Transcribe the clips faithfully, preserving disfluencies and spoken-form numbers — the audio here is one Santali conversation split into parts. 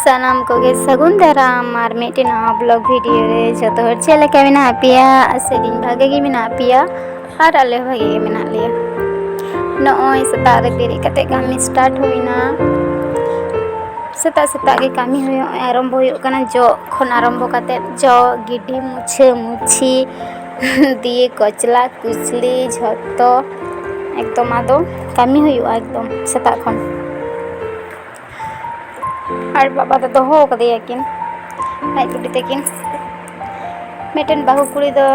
ᱥᱟᱱᱟᱢ ᱠᱚᱜᱮ ᱥᱟᱹᱜᱩᱱ ᱫᱟᱨᱟᱢ ᱟᱨ ᱢᱤᱫᱴᱮᱱ ᱱᱟᱣᱟ ᱵᱞᱚᱜ ᱵᱷᱤᱰᱤᱭᱳ ᱨᱮ᱾ ᱡᱚᱛᱚ ᱦᱚᱲ ᱪᱮᱫ ᱞᱮᱠᱟ ᱢᱮᱱᱟᱜ ᱯᱮᱭᱟ? ᱟᱥᱟᱭᱟᱹᱧ ᱵᱷᱟᱜᱮ ᱜᱮ ᱢᱮᱱᱟᱜ ᱯᱮᱭᱟ ᱟᱨ ᱟᱞᱮ ᱦᱚᱸ ᱵᱷᱟᱜᱮ ᱜᱮ ᱢᱮᱱᱟᱜ ᱞᱮᱭᱟ᱾ ᱱᱚᱜᱼᱚᱭ ᱥᱮᱛᱟᱜ ᱨᱮ ᱵᱮᱨᱮᱫ ᱠᱟᱛᱮ ᱠᱟᱹᱢᱤ ᱥᱴᱟᱨᱴ ᱦᱩᱭᱱᱟ᱾ ᱥᱮᱛᱟᱜ ᱥᱮᱛᱟᱜ ᱜᱮ ᱠᱟᱹᱢᱤ ᱦᱩᱭᱩᱜ ᱟᱨᱟᱢᱵᱷᱚ ᱦᱩᱭᱩᱜ ᱠᱟᱱᱟ, ᱡᱚᱜ ᱠᱷᱚᱱ ᱟᱨᱟᱢᱵᱷᱚ ᱠᱟᱛᱮ ᱡᱚᱜ ᱜᱤᱰᱤ, ᱢᱩᱪᱷᱟᱹ ᱢᱩᱪᱷᱤ ᱫᱤᱭᱮ ᱠᱚᱪᱞᱟ ᱠᱩᱪᱞᱤ ᱡᱷᱚᱛᱚ ᱮᱠᱫᱚᱢ ᱟᱫᱚ ᱠᱟᱹᱢᱤ ᱦᱩᱭᱩᱜᱼᱟ ᱮᱠᱫᱚᱢ ᱥᱮᱛᱟᱜ ᱠᱷᱚᱱ᱾ ᱟᱨ ᱵᱟᱵᱟ ᱫᱚ ᱫᱚᱦᱚ ᱠᱟᱫᱮᱭᱟ ᱠᱤᱱ ᱟᱡ ᱵᱩᱰᱤ ᱛᱟᱹᱠᱤᱱ᱾ ᱢᱤᱫᱴᱮᱱ ᱵᱟᱹᱦᱩ ᱠᱩᱲᱤ ᱫᱚ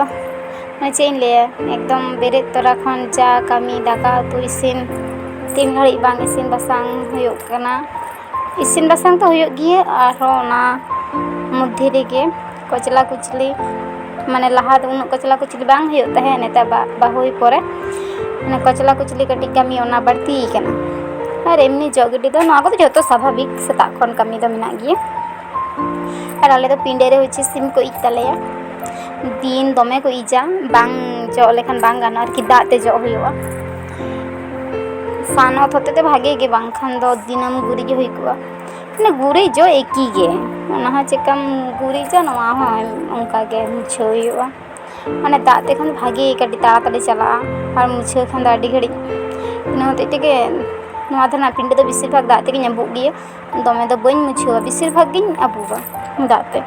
ᱢᱟᱱᱮ ᱪᱮᱫ ᱤᱧ ᱞᱟᱹᱭᱟ, ᱮᱠᱫᱚᱢ ᱵᱮᱨᱮᱫ ᱛᱚᱨᱟ ᱠᱷᱚᱱ ᱡᱟ ᱠᱟᱹᱢᱤ, ᱫᱟᱠᱟ ᱩᱛᱩ ᱤᱥᱤᱱ, ᱛᱤᱱ ᱜᱷᱟᱹᱲᱤᱡ ᱵᱟᱝ ᱤᱥᱤᱱ ᱵᱟᱥᱟᱝ ᱦᱩᱭᱩᱜ ᱠᱟᱱᱟ᱾ ᱤᱥᱤᱱ ᱵᱟᱥᱟᱝ ᱫᱚ ᱦᱩᱭᱩᱜ ᱜᱮᱭᱟ, ᱟᱨᱦᱚᱸ ᱚᱱᱟ ᱢᱚᱫᱽᱫᱷᱮ ᱨᱮᱜᱮ ᱠᱚᱪᱞᱟ ᱠᱩᱪᱞᱤ, ᱢᱟᱱᱮ ᱞᱟᱦᱟ ᱫᱚ ᱩᱱᱟᱹᱜ ᱠᱚᱪᱞᱟ ᱠᱩᱪᱞᱤ ᱵᱟᱝ ᱦᱩᱭᱩᱜ ᱛᱟᱦᱮᱸᱫ, ᱱᱮᱛᱟᱨ ᱵᱟ-, ᱵᱟᱹᱦᱩ ᱦᱩᱭ ᱯᱚᱨᱮ ᱢᱟᱱᱮ ᱠᱚᱪᱞᱟ ᱠᱩᱪᱞᱤ ᱠᱟᱹᱴᱤᱡ ᱠᱟᱹᱢᱤ ᱚᱱᱟ ᱵᱟᱹᱲᱛᱤ ᱠᱟᱱᱟ᱾ ᱟᱨ ᱮᱢᱱᱤ ᱡᱚᱜ ᱜᱤᱰᱤ ᱫᱚ ᱱᱚᱣᱟ ᱠᱚᱫᱚ ᱡᱷᱚᱛᱚ ᱥᱟᱵᱷᱟᱵᱤᱠ, ᱥᱮᱛᱟᱜ ᱠᱷᱚᱱ ᱠᱟᱹᱢᱤ ᱫᱚ ᱢᱮᱱᱟᱜ ᱜᱮᱭᱟ᱾ ᱟᱨ ᱟᱞᱮ ᱫᱚ ᱯᱤᱸᱰᱟᱹ ᱨᱮ ᱦᱚᱪᱪᱷᱮ ᱥᱤᱢ ᱠᱚ ᱤᱡ ᱛᱟᱞᱮᱭᱟ, ᱫᱤᱱ ᱫᱚᱢᱮ ᱠᱚ ᱤᱡᱟ, ᱵᱟᱝ ᱡᱚᱜ ᱞᱮᱠᱷᱟᱱ ᱵᱟᱝ ᱜᱟᱱᱚᱜᱼᱟ ᱟᱨᱠᱤ, ᱫᱟᱜ ᱛᱮ ᱡᱚᱜ ᱦᱩᱭᱩᱜᱼᱟ᱾ ᱥᱟᱱ ᱚᱛ ᱦᱚᱛᱮ ᱛᱮ ᱵᱷᱟᱜᱮ ᱜᱮ, ᱵᱟᱝᱠᱷᱟᱱ ᱫᱚ ᱫᱤᱱᱟᱹᱢ ᱜᱩᱨᱤᱡ ᱦᱩᱭ ᱠᱚᱜᱼᱟ᱾ ᱢᱟᱱᱮ ᱜᱩᱨᱤᱡ ᱡᱚᱜ ᱮᱠᱤ ᱜᱮ, ᱚᱱᱟ ᱦᱚᱸ ᱪᱮᱠᱟᱢ ᱜᱩᱨᱤᱡᱟ, ᱱᱚᱣᱟ ᱦᱚᱸ ᱚᱱᱠᱟ ᱜᱮ ᱢᱩᱪᱷᱟᱹᱣ ᱦᱩᱭᱩᱜᱼᱟ᱾ ᱢᱟᱱᱮ ᱫᱟᱜ ᱛᱮᱠᱷᱟᱱ ᱵᱷᱟᱜᱮ ᱠᱟᱹᱴᱤᱡ ᱛᱟᱲᱟᱛᱟᱲᱤ ᱪᱟᱞᱟᱜᱼᱟ, ᱟᱨ ᱢᱩᱪᱷᱟᱹᱣ ᱠᱷᱟᱱ ᱫᱚ ᱟᱹᱰᱤ ᱜᱷᱟᱹᱲᱤᱡ᱾ ᱤᱱᱟᱹ ᱦᱚᱛᱮᱡ ᱛᱮᱜᱮ ᱱᱚᱣᱟ ᱫᱷᱟᱨᱮᱱᱟᱜ ᱯᱤᱸᱰᱟᱹ ᱫᱚ ᱵᱮᱥᱤᱨ ᱵᱷᱟᱜᱽ ᱫᱟᱜ ᱛᱮᱜᱮᱧ ᱟᱹᱵᱩᱜ ᱜᱮᱭᱟ, ᱫᱚᱢᱮ ᱫᱚ ᱵᱟᱹᱧ ᱢᱩᱪᱷᱟᱹᱣᱟ, ᱵᱮᱥᱤᱨ ᱵᱷᱟᱜᱽ ᱜᱤᱧ ᱟᱹᱵᱩᱜᱟ ᱫᱟᱜ ᱛᱮ,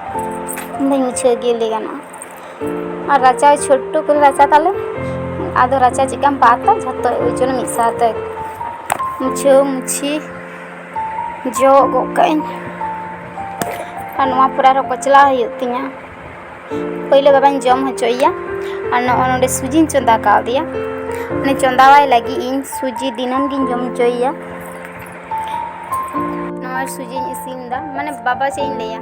ᱵᱟᱹᱧ ᱢᱩᱪᱷᱟᱹᱣ ᱜᱮ ᱞᱟᱹᱭ ᱜᱟᱱᱚᱜᱼᱟ᱾ ᱟᱨ ᱨᱟᱪᱟ ᱪᱷᱳᱴᱴᱩ ᱠᱚᱨᱮ ᱨᱟᱪᱟ ᱛᱟᱞᱮ, ᱟᱫᱚ ᱨᱟᱪᱟ ᱪᱮᱫᱠᱟᱢ ᱯᱟᱛᱟ ᱡᱷᱚᱛᱚ ᱳᱭ ᱡᱚᱱᱱᱚ ᱢᱤᱫ ᱥᱟᱶᱛᱮ ᱢᱩᱪᱷᱟᱹᱣ ᱢᱩᱪᱷᱤ ᱡᱚᱜ ᱜᱚᱜ ᱠᱟᱜ ᱟᱹᱧ᱾ ᱟᱨ ᱱᱚᱣᱟ ᱯᱚᱨᱮ ᱟᱨᱦᱚᱸ ᱠᱚᱪᱞᱟᱣ ᱦᱩᱭᱩᱜ ᱛᱤᱧᱟ᱾ ᱯᱳᱭᱞᱳ ᱵᱟᱵᱟᱧ ᱡᱚᱢ ᱦᱚᱪᱚᱭᱮᱭᱟ, ᱟᱨ ᱱᱚᱜᱼᱚ ᱱᱚᱰᱮ ᱥᱩᱡᱤᱧ ᱪᱚᱸᱫᱟ ᱠᱟᱣᱫᱮᱭᱟ᱾ ᱩᱱᱤ ᱪᱚᱸᱫᱟᱣᱟᱭ ᱞᱟᱹᱜᱤᱫ ᱤᱧ ᱥᱩᱡᱤ ᱫᱤᱱᱟᱹᱢ ᱜᱤᱧ ᱡᱚᱢ ᱦᱚᱪᱚᱭᱮᱭᱟ᱾ ᱱᱚᱣᱟ ᱥᱩᱡᱤᱧ ᱤᱥᱤᱱ ᱮᱫᱟ, ᱢᱟᱱᱮ ᱵᱟᱵᱟ ᱪᱮᱫ ᱤᱧ ᱞᱟᱹᱭᱟ,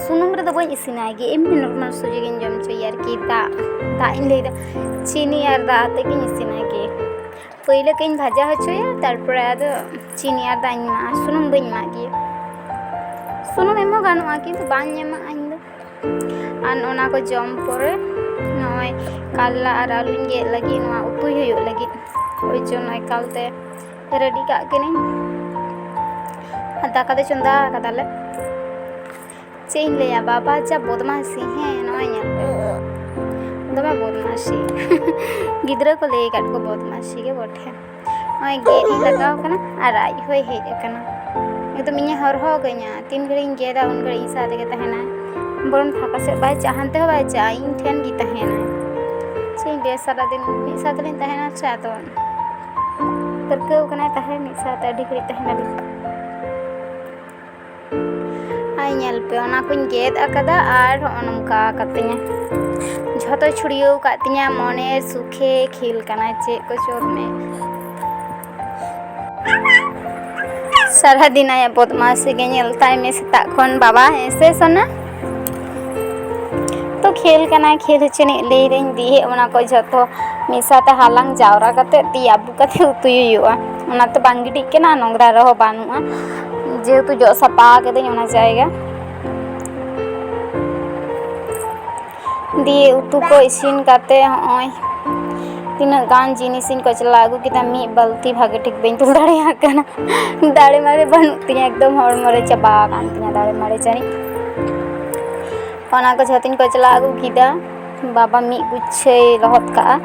ᱥᱩᱱᱩᱢ ᱨᱮᱫᱚ ᱵᱟᱹᱧ ᱤᱥᱤᱱᱟᱭ ᱜᱮ, ᱮᱢᱱᱤ ᱱᱚᱨᱢᱟᱞ ᱥᱩᱡᱤ ᱜᱤᱧ ᱡᱚᱢ ᱦᱚᱪᱚᱭᱮᱭᱟ ᱟᱨᱠᱤ᱾ ᱫᱟᱜ, ᱫᱟᱜ ᱤᱧ ᱞᱟᱹᱭᱫᱟ, ᱪᱤᱱᱤ ᱟᱨ ᱫᱟᱜ ᱟᱛᱮ ᱜᱤᱧ ᱤᱥᱤᱱᱟᱭ ᱜᱮ᱾ ᱯᱳᱭᱞᱳ ᱠᱟᱹᱡ ᱤᱧ ᱵᱷᱟᱡᱟ ᱦᱚᱪᱚᱭᱟ, ᱛᱟᱨᱯᱚᱨᱮ ᱟᱫᱚ ᱪᱤᱱᱤ ᱟᱨ ᱫᱟᱜ ᱤᱧ ᱮᱢᱟᱜᱼᱟ, ᱥᱩᱱᱩᱢ ᱵᱟᱹᱧ ᱮᱢᱟᱜ ᱜᱮᱭᱟ᱾ ᱥᱩᱱᱩᱢ ᱮᱢ ᱦᱚᱸ ᱜᱟᱱᱚᱜᱼᱟ, ᱠᱤᱱᱛᱩ ᱵᱟᱹᱧ ᱮᱢᱟᱜᱼᱟ ᱤᱧ ᱫᱚ᱾ ᱟᱨ ᱚᱱᱟ ᱠᱚ ᱡᱚᱢ ᱯᱚᱨᱮ ᱱᱚᱜᱼᱚᱭ ᱠᱟᱨᱞᱟ ᱟᱨ ᱟᱹᱞᱩᱧ ᱜᱮᱫ ᱞᱟᱹᱜᱤᱫ, ᱱᱚᱣᱟ ᱩᱛᱩᱭ ᱦᱩᱭᱩᱜ ᱞᱟᱹᱜᱤᱫ᱾ ᱳᱭ ᱡᱚᱱᱱᱚ ᱮᱠᱟᱞᱛᱮ ᱨᱮᱰᱤ ᱠᱟᱜ ᱠᱟᱹᱱᱟᱹᱧ᱾ ᱟᱨ ᱫᱟᱠᱟ ᱫᱚ ᱪᱚᱸᱫᱟ ᱟᱠᱟᱫᱟᱞᱮ᱾ ᱪᱮᱫ ᱤᱧ ᱞᱟᱹᱭᱟ, ᱵᱟᱵᱟ ᱡᱟ ᱵᱚᱫᱢᱟᱥᱤ, ᱦᱮᱸ, ᱱᱚᱜᱼᱚᱭ ᱧᱮᱞ ᱯᱮ, ᱫᱚᱢᱮ ᱵᱚᱫᱢᱟᱥᱤ᱾ ᱜᱤᱫᱽᱨᱟᱹ ᱠᱚ ᱞᱟᱹᱭ ᱟᱠᱟᱫ ᱠᱚ ᱵᱚᱫᱢᱟᱥᱤ ᱜᱮ ᱵᱚᱴᱷᱮ᱾ ᱱᱚᱜᱼᱚᱭ ᱜᱮᱫ ᱤᱧ ᱞᱟᱜᱟᱣ ᱠᱟᱱᱟ ᱟᱨ ᱟᱡ ᱦᱚᱸᱭ ᱦᱮᱡ ᱟᱠᱟᱱᱟ᱾ ᱮᱠᱫᱚᱢ ᱤᱧᱮ ᱦᱚᱨᱦᱚ ᱟᱹᱧᱟ, ᱛᱤᱱ ᱜᱷᱟᱹᱲᱤᱡ ᱤᱧ ᱜᱮᱫᱟ ᱩᱱ ᱜᱷᱟᱹᱲᱤᱡ ᱤᱧ ᱥᱟᱶ ᱛᱮᱜᱮ ᱛᱟᱦᱮᱱᱟᱭ᱾ ᱵᱚᱨᱚᱱ ᱯᱷᱟᱸᱠᱟ ᱥᱮᱫ ᱵᱟᱭ ᱪᱟᱜᱼᱟ, ᱦᱟᱱᱛᱮ ᱦᱚᱸ ᱵᱟᱭ ᱪᱟᱜᱼᱟ, ᱤᱧ ᱴᱷᱮᱱ ᱜᱮ ᱛᱟᱦᱮᱱᱟᱭ᱾ ᱪᱮᱫ ᱤᱧ ᱞᱟᱹᱭᱟ, ᱥᱟᱨᱟᱫᱤᱱ ᱢᱤᱫ ᱥᱟᱶ ᱛᱮᱞᱤᱧ ᱛᱟᱦᱮᱱᱟ ᱥᱮ, ᱟᱫᱚ ᱯᱟᱹᱨᱠᱟᱹᱣ ᱠᱟᱱᱟᱭ ᱛᱟᱦᱮᱸ ᱢᱤᱫ ᱥᱟᱶᱛᱮ ᱟᱹᱰᱤ ᱜᱷᱟᱹᱲᱤᱡ ᱛᱟᱦᱮᱱᱟᱞᱤᱧ᱾ ᱟᱨ ᱧᱮᱞ ᱯᱮ, ᱚᱱᱟ ᱠᱚᱧ ᱜᱮᱫ ᱟᱠᱟᱫᱟ ᱟᱨ ᱦᱚᱸᱜᱼᱚ ᱱᱚᱝᱠᱟ ᱟᱠᱟᱫ ᱛᱤᱧᱟᱹ, ᱡᱷᱚᱛᱚᱭ ᱪᱷᱩᱲᱭᱟᱹᱣ ᱟᱠᱟᱫ ᱛᱤᱧᱟᱹ᱾ ᱢᱚᱱᱮ ᱥᱩᱠᱷᱮ ᱠᱷᱮᱞ ᱠᱟᱱᱟᱭ, ᱪᱮᱫ ᱠᱚᱪᱚ ᱢᱮ᱾ ᱥᱟᱨᱟᱫᱤᱱ ᱟᱭᱟᱜ ᱵᱚᱫᱢᱟᱥᱤ ᱜᱮ ᱧᱮᱞ ᱛᱟᱭ ᱢᱮ ᱥᱮᱛᱟᱜ ᱠᱷᱚᱱ, ᱵᱟᱵᱟ, ᱦᱮᱸ ᱥᱮ ᱥᱳᱱᱟ? ᱛᱚ ᱠᱷᱮᱞ ᱠᱟᱱᱟᱭ, ᱠᱷᱮᱞ ᱦᱚᱪᱚᱱᱤᱡ ᱞᱟᱹᱭ ᱫᱟᱹᱧ, ᱫᱤᱭᱮ ᱚᱱᱟ ᱠᱚ ᱡᱷᱚᱛᱚ ᱢᱤᱫ ᱥᱟᱶᱛᱮ ᱦᱟᱞᱟᱝ ᱡᱟᱣᱨᱟ ᱠᱟᱛᱮ ᱫᱤᱭᱮ ᱟᱹᱵᱩ ᱠᱟᱛᱮ ᱩᱛᱩᱭ ᱦᱩᱭᱩᱜᱼᱟ᱾ ᱚᱱᱟ ᱛᱚ ᱵᱟᱝ ᱜᱤᱰᱤᱜ ᱠᱟᱱᱟ, ᱱᱚᱝᱨᱟ ᱨᱮᱦᱚᱸ ᱵᱟᱹᱱᱩᱜᱼᱟ, ᱡᱮᱦᱮᱛᱩ ᱡᱚᱜ ᱥᱟᱯᱷᱟ ᱠᱟᱹᱫᱟᱹᱧ ᱚᱱᱟ ᱡᱟᱭᱜᱟ᱾ ᱫᱤᱭᱮ ᱩᱛᱩ ᱠᱚ ᱤᱥᱤᱱ ᱠᱟᱛᱮ ᱦᱚᱸᱜᱼᱚᱭ ᱛᱤᱱᱟᱹᱜ ᱜᱟᱱ ᱡᱤᱱᱤᱥᱤᱧ ᱠᱚᱪᱞᱟ ᱟᱹᱜᱩ ᱠᱮᱫᱟ, ᱢᱤᱫ ᱵᱟᱹᱞᱛᱤ ᱵᱷᱟᱜᱮ ᱴᱷᱤᱠ ᱵᱟᱹᱧ ᱛᱩᱞ ᱫᱟᱲᱮᱭᱟᱜ ᱠᱟᱱᱟ᱾ ᱫᱟᱲᱮ ᱢᱟᱲᱮ ᱵᱟᱹᱱᱩᱜ ᱛᱤᱧᱟᱹ, ᱮᱠᱫᱚᱢ ᱦᱚᱲᱢᱚ ᱨᱮ ᱪᱟᱵᱟ ᱟᱠᱟᱱ ᱛᱤᱧᱟᱹ ᱫᱟᱲᱮ ᱢᱟᱲᱮ ᱡᱟᱹᱱᱤᱡ᱾ ᱚᱱᱟ ᱠᱚ ᱡᱷᱚᱛᱚᱧ ᱠᱚᱪᱞᱟ ᱟᱹᱜᱩ ᱠᱮᱫᱟ᱾ ᱵᱟᱵᱟ ᱢᱤᱫ ᱜᱩᱪᱷᱟᱹᱭ ᱞᱚᱦᱚᱫ ᱠᱟᱜᱼᱟ᱾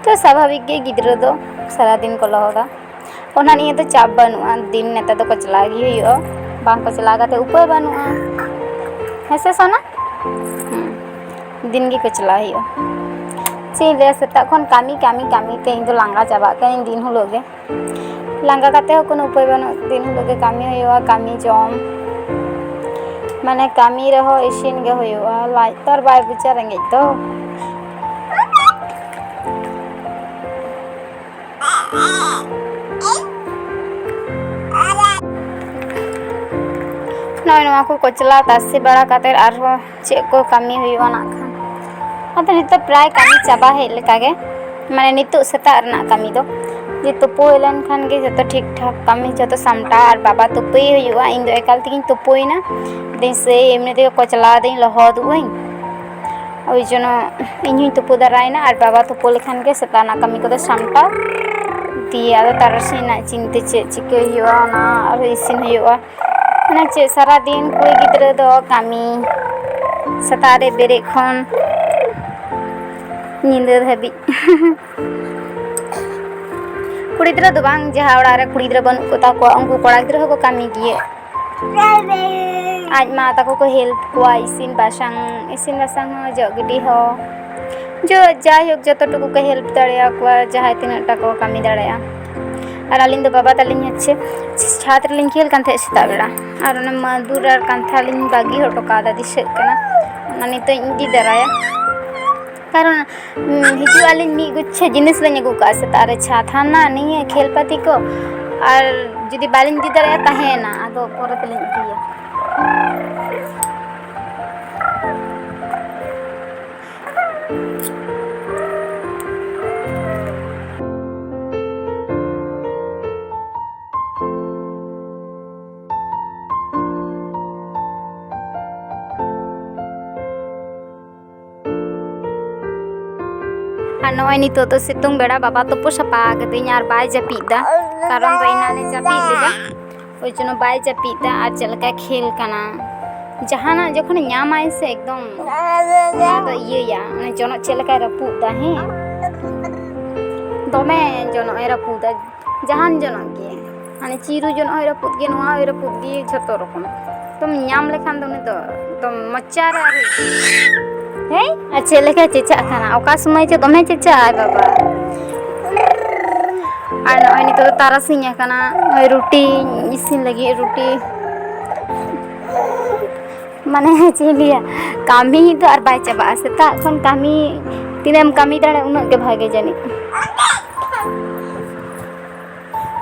ᱛᱚ ᱥᱟᱵᱷᱟᱵᱤᱠ ᱜᱮ, ᱜᱤᱫᱽᱨᱟᱹ ᱫᱚ ᱥᱟᱨᱟᱫᱤᱱ ᱠᱚ ᱞᱚᱦᱚᱫᱟ᱾ ᱚᱱᱟ ᱱᱤᱭᱮ ᱫᱚ ᱪᱟᱯ ᱵᱟᱹᱱᱩᱜᱼᱟ, ᱫᱤᱱ ᱱᱮᱛᱟᱨ ᱫᱚ ᱠᱚᱪᱞᱟᱣ ᱜᱮ ᱦᱩᱭᱩᱜᱼᱟ, ᱵᱟᱝ ᱠᱚᱪᱞᱟᱣ ᱠᱟᱛᱮ ᱩᱯᱟᱹᱭ ᱵᱟᱹᱱᱩᱜᱼᱟ᱾ ᱦᱮᱸ ᱥᱮ ᱥᱳᱱᱟ? ᱦᱩᱸ᱾ ᱫᱤᱱ ᱜᱮ ᱠᱚᱪᱞᱟᱣ ᱦᱩᱭᱩᱜᱼᱟ᱾ ᱪᱮᱫ ᱤᱧ ᱞᱟᱹᱭᱟ, ᱥᱮᱛᱟᱜ ᱠᱷᱚᱱ ᱠᱟᱹᱢᱤ, ᱠᱟᱹᱢᱤ, ᱠᱟᱹᱢᱤ ᱛᱮ ᱤᱧ ᱫᱚ ᱞᱟᱸᱜᱟ ᱪᱟᱵᱟᱜ ᱠᱟᱹᱱᱟᱹᱧ ᱫᱤᱱ ᱦᱤᱞᱳᱜ ᱜᱮ᱾ ᱞᱟᱸᱜᱟ ᱠᱟᱛᱮ ᱦᱚᱸ ᱠᱳᱱᱳ ᱩᱯᱟᱹᱭ ᱵᱟᱹᱱᱩᱜ, ᱫᱤᱱ ᱦᱤᱞᱳᱜ ᱜᱮ ᱠᱟᱹᱢᱤ ᱦᱩᱭᱩᱜᱼᱟ, ᱠᱟᱹᱢᱤ ᱡᱚᱢ, ᱢᱟᱱᱮ ᱠᱟᱹᱢᱤ ᱨᱮᱦᱚᱸ ᱤᱥᱤᱱ ᱜᱮ ᱦᱩᱭᱩᱜᱼᱟ, ᱞᱟᱡ ᱛᱚ ᱟᱨ ᱵᱟᱭ ᱵᱩᱡᱟ ᱨᱮᱸᱜᱮᱡ ᱫᱚ᱾ ᱱᱚᱜᱼᱚᱭ ᱱᱚᱣᱟ ᱠᱚ ᱠᱚᱪᱞᱟ ᱛᱟᱥᱮ ᱵᱟᱲᱟ ᱠᱟᱛᱮ ᱟᱨᱦᱚᱸ ᱪᱮᱫ ᱠᱚ ᱠᱟᱹᱢᱤ ᱦᱩᱭᱩᱜᱼᱟ ᱱᱟᱜ ᱠᱷᱟᱱ᱾ ᱟᱫᱚ ᱱᱤᱛᱚᱜ ᱯᱨᱟᱭ ᱠᱟᱹᱢᱤ ᱪᱟᱵᱟ ᱦᱮᱡ ᱞᱮᱠᱟ ᱜᱮ, ᱢᱟᱱᱮ ᱱᱤᱛᱚᱜ ᱥᱮᱛᱟᱜ ᱨᱮᱱᱟᱜ ᱠᱟᱹᱢᱤ ᱫᱚ᱾ ᱡᱮ ᱛᱩᱯᱩ ᱦᱩᱭ ᱞᱮᱱ ᱠᱷᱟᱱ ᱜᱮ ᱡᱚᱛᱚ ᱴᱷᱤᱠ ᱴᱷᱟᱠ ᱠᱟᱹᱢᱤ ᱡᱚᱛᱚ ᱥᱟᱢᱴᱟᱣ, ᱟᱨ ᱵᱟᱵᱟ ᱛᱩᱯᱩᱭᱮ ᱦᱩᱭᱩᱜᱼᱟ᱾ ᱤᱧ ᱫᱚ ᱮᱠᱟᱞ ᱛᱮᱜᱤᱧ ᱛᱩᱯᱩᱭᱮᱱᱟ, ᱫᱤᱱ ᱥᱮᱭ ᱮᱢᱱᱤ ᱛᱮᱜᱮ ᱠᱚᱪᱞᱟᱣ ᱫᱟᱹᱧ, ᱞᱚᱦᱚᱫᱚᱜ ᱟᱹᱧ, ᱳᱭ ᱡᱚᱱᱱᱚ ᱤᱧ ᱦᱚᱸᱧ ᱛᱩᱯᱩ ᱫᱟᱨᱟᱭᱮᱱᱟ, ᱟᱨ ᱵᱟᱵᱟ ᱛᱩᱯᱩ ᱞᱮᱠᱷᱟᱱ ᱜᱮ ᱥᱮᱛᱟᱜ ᱨᱮᱱᱟᱜ ᱠᱟᱹᱢᱤ ᱠᱚᱫᱚ ᱥᱟᱢᱴᱟᱣ᱾ ᱫᱤᱭᱮ ᱟᱫᱚ ᱛᱟᱨᱟᱥᱤᱧ ᱨᱮᱱᱟᱜ ᱪᱤᱱᱛᱟᱹ ᱪᱮᱫ ᱪᱤᱠᱟᱹᱭ ᱦᱩᱭᱩᱜᱼᱟ, ᱚᱱᱟ ᱟᱨᱦᱚᱸ ᱤᱥᱤᱱ ᱦᱩᱭᱩᱜᱼᱟ᱾ ᱢᱟᱱᱮ ᱪᱮᱫ, ᱥᱟᱨᱟᱫᱤᱱ ᱠᱩᱲᱤ ᱜᱤᱫᱽᱨᱟᱹ ᱫᱚ ᱠᱟᱹᱢᱤ, ᱥᱮᱛᱟᱜ ᱨᱮ ᱵᱮᱨᱮᱫ ᱠᱷᱚᱱ ᱧᱤᱫᱟᱹ ᱫᱷᱟᱹᱵᱤᱡ᱾ ᱠᱩᱲᱤ ᱜᱤᱫᱽᱨᱟᱹ ᱫᱚ ᱵᱟᱝ, ᱡᱟᱦᱟᱸ ᱚᱲᱟᱜ ᱨᱮ ᱠᱩᱲᱤ ᱜᱤᱫᱽᱨᱟᱹ ᱵᱟᱹᱱᱩᱜ ᱠᱚᱛᱟ ᱠᱚᱣᱟ, ᱩᱱᱠᱩ ᱠᱚᱲᱟ ᱜᱤᱫᱽᱨᱟᱹ ᱦᱚᱸᱠᱚ ᱠᱟᱹᱢᱤ ᱜᱮᱭᱟ᱾ ᱟᱡ ᱢᱟ ᱛᱟᱠᱚ ᱠᱚ help ᱠᱚᱣᱟ ᱤᱥᱤᱱ ᱵᱟᱥᱟᱝ, ᱤᱥᱤᱱ ᱵᱟᱥᱟᱝ ᱦᱚᱸ, ᱡᱚᱜ ᱜᱤᱰᱤ ᱦᱚᱸ, ᱡᱚ-, ᱡᱟᱭᱦᱳᱠ, ᱡᱚᱛᱚ ᱴᱩᱠᱩ ᱠᱚ help ᱫᱟᱲᱮᱭᱟᱠᱚᱣᱟ, ᱡᱟᱦᱟᱸᱭ ᱛᱤᱱᱟᱹᱜ ᱴᱟ ᱠᱚ ᱠᱟᱹᱢᱤ ᱫᱟᱲᱮᱭᱟᱜᱼᱟ᱾ ᱟᱨ ᱟᱹᱞᱤᱧ ᱫᱚ ᱵᱟᱵᱟ ᱛᱟᱹᱞᱤᱧ ᱦᱚᱪᱪᱷᱮ ᱪᱷᱟᱫᱽ ᱨᱮᱞᱤᱧ ᱠᱷᱮᱞ ᱠᱟᱱ ᱛᱟᱦᱮᱸᱫ ᱥᱮᱛᱟᱜ ᱵᱮᱲᱟ, ᱟᱨ ᱚᱱᱟ ᱢᱟᱫᱩᱨ ᱟᱨ ᱠᱟᱱᱛᱷᱟ ᱞᱤᱧ ᱵᱟᱹᱜᱤ ᱦᱚᱴᱚ ᱠᱟᱣᱫᱟ, ᱫᱤᱥᱟᱹᱜ ᱠᱟᱱᱟ᱾ ᱚᱱᱟ ᱱᱤᱛᱚᱜ ᱤᱧ ᱤᱫᱤ ᱫᱟᱨᱟᱭᱟ, ᱠᱟᱨᱚᱱ, ᱩᱸ, ᱦᱤᱡᱩᱜ ᱟᱹᱞᱤᱧ ᱢᱤᱫ ᱜᱩᱪᱷᱟᱹ ᱡᱤᱱᱤᱥ ᱞᱤᱧ ᱟᱹᱜᱩ ᱠᱟᱜᱼᱟ ᱥᱮᱛᱟᱜ ᱨᱮ, ᱪᱷᱟᱫᱽ ᱦᱟᱱᱟ ᱱᱤᱭᱟᱹ ᱠᱷᱮᱞ ᱯᱟᱹᱛᱤ ᱠᱚ, ᱟᱨ ᱡᱩᱫᱤ ᱵᱟᱹᱞᱤᱧ ᱤᱫᱤ ᱫᱟᱲᱮᱭᱟᱜᱼᱟ, ᱛᱟᱦᱮᱸᱭᱮᱱᱟ, ᱟᱫᱚ ᱯᱚᱨᱮ ᱛᱮᱞᱤᱧ ᱤᱫᱤᱭᱟ᱾ ᱟᱨ ᱱᱚᱜᱼᱚᱭ ᱱᱤᱛᱚᱜ ᱫᱚ ᱥᱤᱛᱩᱝ ᱵᱮᱲᱟ ᱵᱟᱵᱟ ᱛᱩᱯᱩ ᱥᱟᱯᱷᱟ ᱠᱟᱹᱫᱟᱹᱧ ᱟᱨ ᱵᱟᱭ ᱡᱟᱹᱯᱤᱫ ᱫᱟ, ᱠᱟᱨᱚᱱ ᱫᱚ ᱮᱱᱟᱱᱮ ᱡᱟᱹᱯᱤᱫ ᱞᱮᱫᱟ, ᱳᱭ ᱡᱚᱱᱱᱚ ᱵᱟᱭ ᱡᱟᱹᱯᱤᱫ ᱫᱟ᱾ ᱟᱨ ᱪᱮᱫ ᱞᱮᱠᱟᱭ ᱠᱷᱮᱞ ᱠᱟᱱᱟ, ᱡᱟᱦᱟᱱᱟᱜ ᱡᱚᱠᱷᱚᱱᱮ ᱧᱟᱢᱟᱭ ᱥᱮ ᱮᱠᱫᱚᱢ ᱚᱱᱟ ᱫᱚ ᱤᱭᱟᱹᱭᱟ, ᱚᱱᱮ ᱡᱚᱱᱚᱜ ᱪᱮᱫ ᱞᱮᱠᱟᱭ ᱨᱟᱹᱯᱩᱫ ᱫᱟ, ᱦᱮᱸ, ᱫᱚᱢᱮ ᱡᱚᱱᱚᱜ ᱮ ᱨᱟᱹᱯᱩᱫ ᱫᱟ᱾ ᱡᱟᱦᱟᱱ ᱡᱚᱱᱚᱜ ᱜᱮ, ᱢᱟᱱᱮ ᱪᱤᱨᱩ ᱡᱚᱱᱚᱜ ᱦᱚᱸᱭ ᱨᱟᱹᱯᱩᱫ ᱜᱮ, ᱱᱚᱣᱟ ᱦᱚᱸᱭ ᱨᱟᱹᱯᱩᱫ ᱜᱮ, ᱡᱷᱚᱛᱚ ᱨᱚᱠᱚᱢ᱾ ᱮᱠᱫᱚᱢ ᱧᱟᱢ ᱞᱮᱠᱷᱟᱱ ᱫᱚ ᱩᱱᱤ ᱫᱚ ᱮᱠᱫᱚᱢ ᱢᱚᱪᱟ ᱨᱮ ᱟᱨ ᱦᱮᱸ, ᱟᱨ ᱪᱮᱫ ᱞᱮᱠᱟ ᱪᱮᱪᱟᱜ ᱠᱟᱱᱟ, ᱚᱠᱟ ᱥᱚᱢᱚᱭ ᱪᱚ ᱫᱚᱢᱮ ᱪᱮᱪᱟᱜ ᱟᱭ ᱵᱟᱵᱟ᱾ ᱟᱨ ᱱᱚᱜᱼᱚᱭ ᱱᱤᱛᱚᱜ ᱫᱚ ᱛᱟᱨᱟᱥᱤᱧ ᱟᱠᱟᱱᱟ, ᱱᱚᱜᱼᱚᱭ ᱨᱩᱴᱤ ᱤᱥᱤᱱ ᱞᱟᱹᱜᱤᱫ, ᱨᱩᱴᱤ ᱢᱟᱱᱮ ᱪᱮᱫ ᱤᱧ ᱞᱟᱹᱭᱟ, ᱠᱟᱹᱢᱤ ᱫᱚ ᱟᱨ ᱵᱟᱭ ᱪᱟᱵᱟᱜᱼᱟ᱾ ᱥᱮᱛᱟᱜ ᱠᱷᱚᱱ ᱠᱟᱹᱢᱤ, ᱛᱤᱱᱟᱹᱜ ᱮᱢ ᱠᱟᱹᱢᱤ ᱫᱟᱲᱮᱭᱟᱜᱼᱟ, ᱩᱱᱟᱹᱜ ᱜᱮ ᱵᱷᱟᱜᱮ ᱡᱟᱹᱱᱤᱡ᱾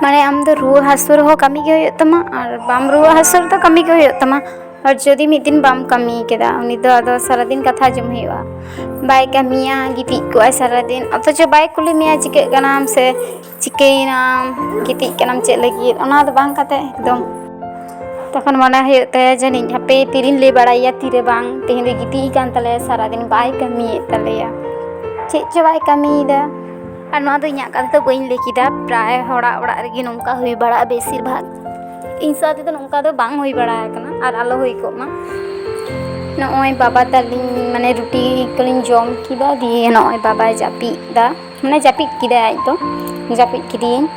ᱢᱟᱱᱮ ᱟᱢ ᱫᱚ ᱨᱩᱣᱟᱹ ᱦᱟᱹᱥᱩ ᱨᱮᱦᱚᱸ ᱠᱟᱹᱢᱤ ᱜᱮ ᱦᱩᱭᱩᱜ ᱛᱟᱢᱟ, ᱟᱨ ᱵᱟᱢ ᱨᱩᱣᱟᱹ ᱦᱟᱹᱥᱩ ᱨᱮᱫᱚ ᱠᱟᱹᱢᱤ ᱜᱮ ᱦᱩᱭᱩᱜ ᱛᱟᱢᱟ᱾ ᱟᱨ ᱡᱩᱫᱤ ᱢᱤᱫ ᱫᱤᱱ ᱵᱟᱢ ᱠᱟᱹᱢᱤ ᱠᱮᱫᱟ, ᱩᱱᱤ ᱫᱚ ᱟᱫᱚ ᱥᱟᱨᱟᱫᱤᱱ ᱠᱟᱛᱷᱟ ᱟᱸᱡᱚᱢ ᱦᱩᱭᱩᱜᱼᱟ᱾ ᱵᱟᱭ ᱠᱟᱹᱢᱤᱭᱟ, ᱜᱤᱛᱤᱡ ᱠᱚᱜᱼᱟᱭ ᱥᱟᱨᱟᱫᱤᱱ, ᱚᱛᱷᱚᱪᱚ ᱵᱟᱭ ᱠᱩᱞᱤ ᱢᱮᱭᱟ ᱪᱤᱠᱟᱹᱜ ᱠᱟᱱᱟᱢ ᱥᱮ ᱪᱤᱠᱟᱹᱭᱮᱱᱟᱢ, ᱜᱤᱛᱤᱡ ᱠᱟᱱᱟᱢ ᱪᱮᱫ ᱞᱟᱹᱜᱤᱫ, ᱚᱱᱟ ᱫᱚ ᱵᱟᱝ ᱠᱟᱛᱮ ᱮᱠᱫᱚᱢ ᱛᱚᱠᱷᱚᱱ ᱢᱚᱱᱮ ᱦᱩᱭᱩᱜ ᱛᱟᱭᱟ, ᱡᱟᱹᱱᱤᱡ ᱦᱟᱯᱮ ᱛᱤᱨᱤᱧ ᱞᱟᱹᱭ ᱵᱟᱲᱟᱭᱮᱭᱟ, ᱛᱤᱨᱮ ᱵᱟᱝ, ᱛᱮᱦᱮᱧ ᱫᱚ ᱜᱤᱛᱤᱡ ᱟᱠᱟᱱ ᱛᱟᱞᱮᱭᱟ, ᱥᱟᱨᱟᱫᱤᱱ ᱵᱟᱭ ᱠᱟᱹᱢᱤᱭᱮᱫ ᱛᱟᱞᱮᱭᱟ, ᱪᱮᱫ ᱪᱚ ᱵᱟᱭ ᱠᱟᱹᱢᱤᱭᱮᱫᱟ᱾ ᱟᱨ ᱱᱚᱣᱟ ᱫᱚ ᱤᱧᱟᱹᱜ ᱠᱟᱛᱷᱟ ᱫᱚ ᱵᱟᱹᱧ ᱞᱟᱹᱭ ᱠᱮᱫᱟ, ᱯᱨᱟᱭ ᱦᱚᱲᱟᱜ ᱚᱲᱟᱜ ᱨᱮᱜᱮ ᱱᱚᱝᱠᱟ ᱦᱩᱭ ᱵᱟᱲᱟᱜᱼᱟ ᱵᱮᱥᱤᱨ ᱵᱷᱟᱜᱽ᱾ ᱤᱧ ᱥᱟᱶ ᱛᱮᱫᱚ ᱱᱚᱝᱠᱟ ᱫᱚ ᱵᱟᱝ ᱦᱩᱭ ᱵᱟᱲᱟ ᱟᱠᱟᱱᱟ ᱟᱨ ᱟᱞᱚ ᱦᱩᱭ ᱠᱚᱜ ᱢᱟ᱾ ᱱᱚᱜᱼᱚᱭ ᱵᱟᱵᱟ ᱛᱟᱹᱞᱤᱧ ᱢᱟᱱᱮ ᱨᱩᱴᱤ ᱠᱚᱞᱤᱧ ᱡᱚᱢ ᱠᱮᱫᱟ, ᱫᱤᱭᱮ ᱱᱚᱜᱼᱚᱭ ᱵᱟᱵᱟᱭ ᱡᱟᱹᱯᱤᱫ ᱫᱟ, ᱢᱟᱱᱮ ᱡᱟᱹᱯᱤᱫ ᱠᱮᱫᱟᱭ ᱟᱡ ᱫᱚ, ᱡᱟᱹᱯᱤᱫ ᱠᱮᱫᱮᱭᱟᱹᱧ᱾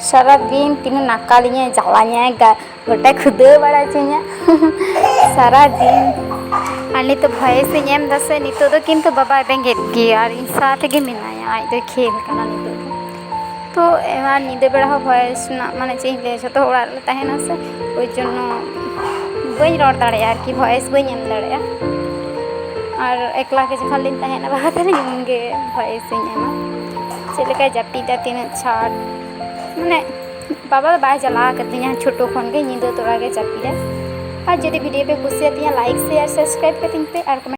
ᱥᱟᱨᱟᱫᱤᱱ ᱛᱤᱱᱟᱹᱜ ᱱᱟᱠᱟᱞᱤᱧᱟᱭ, ᱡᱟᱞᱟᱧᱟᱭ, ᱜᱟ- ᱜᱚᱴᱟ ᱠᱷᱩᱫᱟᱹᱣ ᱵᱟᱲᱟ ᱦᱚᱪᱚᱧᱟ ᱥᱟᱨᱟᱫᱤᱱ᱾ ᱟᱨ ᱱᱤᱛᱚᱜ ᱵᱷᱚᱭᱮᱥ ᱤᱧ ᱮᱢ ᱫᱟᱥᱮ, ᱱᱤᱛᱚᱜ ᱫᱚ ᱠᱤᱱᱛᱩ ᱵᱟᱵᱟᱭ ᱵᱮᱸᱜᱮᱫ ᱜᱮᱭᱟ ᱟᱨ ᱤᱧ ᱥᱟᱶ ᱛᱮᱜᱮ ᱢᱮᱱᱟᱭᱟ, ᱟᱡ ᱫᱚᱭ ᱠᱷᱮᱞ ᱠᱟᱱᱟ ᱱᱤᱛᱚᱜ ᱫᱚ᱾ ᱛᱚ ᱮᱢᱟᱱ ᱧᱤᱫᱟᱹ ᱵᱮᱲᱟ ᱦᱚᱸ ᱵᱷᱚᱭᱮᱥ ᱨᱮᱱᱟᱜ ᱢᱟᱱᱮ ᱪᱮᱫ ᱤᱧ ᱞᱟᱹᱭᱟ, ᱡᱷᱚᱛᱚ ᱚᱲᱟᱜ ᱨᱮᱞᱮ ᱛᱟᱦᱮᱱᱟ ᱥᱮ, ᱳᱭ ᱡᱚᱱᱱᱚ ᱵᱟᱹᱧ ᱨᱚᱲ ᱫᱟᱲᱮᱭᱟᱜᱼᱟ ᱟᱨᱠᱤ, ᱵᱷᱚᱭᱮᱥ ᱵᱟᱹᱧ ᱮᱢ ᱫᱟᱲᱮᱭᱟᱜᱼᱟ᱾ ᱟᱨ ᱮᱠᱞᱟ ᱜᱮ ᱡᱚᱠᱷᱚᱱ ᱞᱤᱧ ᱛᱟᱦᱮᱱᱟ ᱵᱟᱵᱟ ᱛᱟᱹᱞᱤᱧ, ᱩᱱᱜᱮ ᱵᱷᱚᱭᱮᱥ ᱤᱧ ᱮᱢᱟ᱾ ᱪᱮᱫ ᱞᱮᱠᱟᱭ ᱡᱟᱹᱯᱤᱫᱟ, ᱛᱤᱱᱟᱹᱜ ᱪᱷᱟᱴ, ᱢᱟᱱᱮ ᱵᱟᱵᱟ ᱫᱚ ᱵᱟᱭ ᱡᱟᱞᱟ ᱟᱠᱟᱫᱤᱧᱟ ᱪᱷᱳᱴᱳ ᱠᱷᱚᱱ ᱜᱮ, ᱧᱤᱫᱟᱹ ᱛᱚᱨᱟ ᱜᱮ ᱡᱟᱹᱯᱤᱫᱟᱭ᱾ ᱟᱨ ᱡᱩᱫᱤ ᱵᱷᱤᱰᱤᱭᱳ ᱯᱮ ᱠᱩᱥᱤᱭᱟᱛᱤᱧᱟ, ᱞᱟᱭᱤᱠ, ᱥᱮᱭᱟᱨ, ᱥᱟᱵᱥᱠᱨᱟᱭᱤᱵ ᱠᱟᱹᱛᱤᱧ ᱯᱮ ᱟᱨ ᱠᱚᱢᱮᱱᱴ